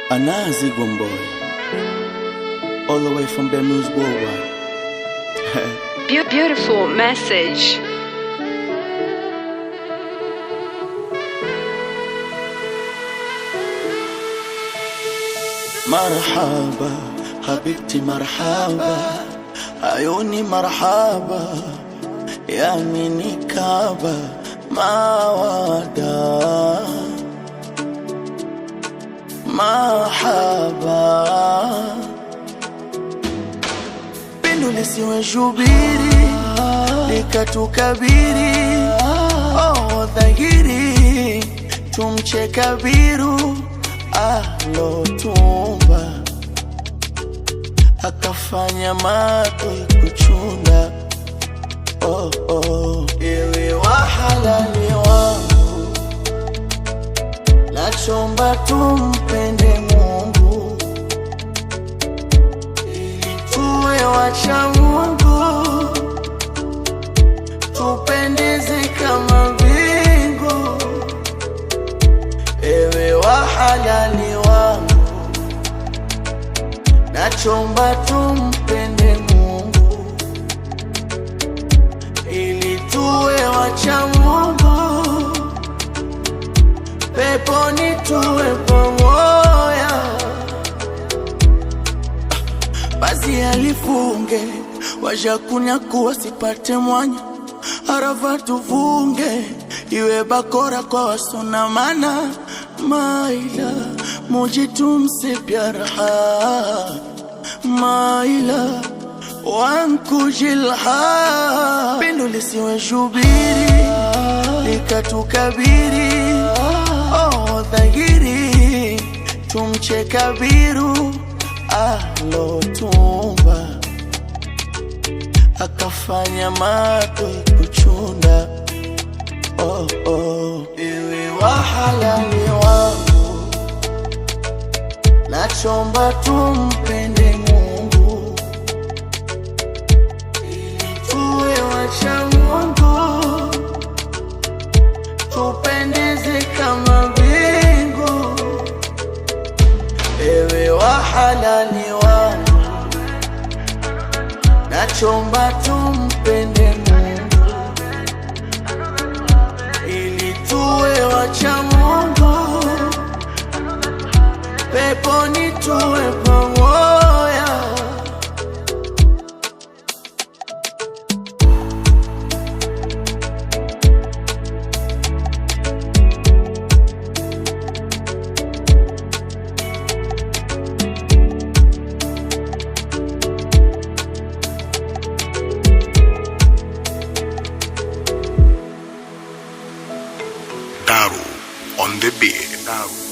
Anazi Gomboy, all the way from Bermud's Worldwide. Beautiful message. Marhaba, habibti marhaba, ayuni marhaba, yamini kaba, mawada, mahaba. Pendo lisiwe shubiri, likatukabiri, oh dhahiri, tumche kabiru, alotumba akafanya matwe kuchunda. Oh, oh. Ewe wa halali wangu, nachomba tumpende Mungu ili tuwe wacha Mungu, tupendeze kama mbingu. Ewe wa halali wangu, nachomba tumpende Mungu ili tuwe wacha Mungu, peponi tuwe pamoja. Basi alifunge washakunyakuwa sipate mwanya, arafa tuvunge iwe bakora kwa wasona mana maila mujhe tumse pyar ha maila wankujilha pendo lisiwe shubiri likatukabiri, oh dhahiri tumche kabiru alotumba akafanya matwe kuchunda. Oh, oh. Ewe wa halali wangu, nachomba tumpende Mungu ili tuwe wacha Mungu, tupendeze kama mbingu. Ewe wa halali wangu, nachomba tumpende Mungu ili tuwe wacha Mungu, peponi tuwe pamoja. Daru on the beat. Daru.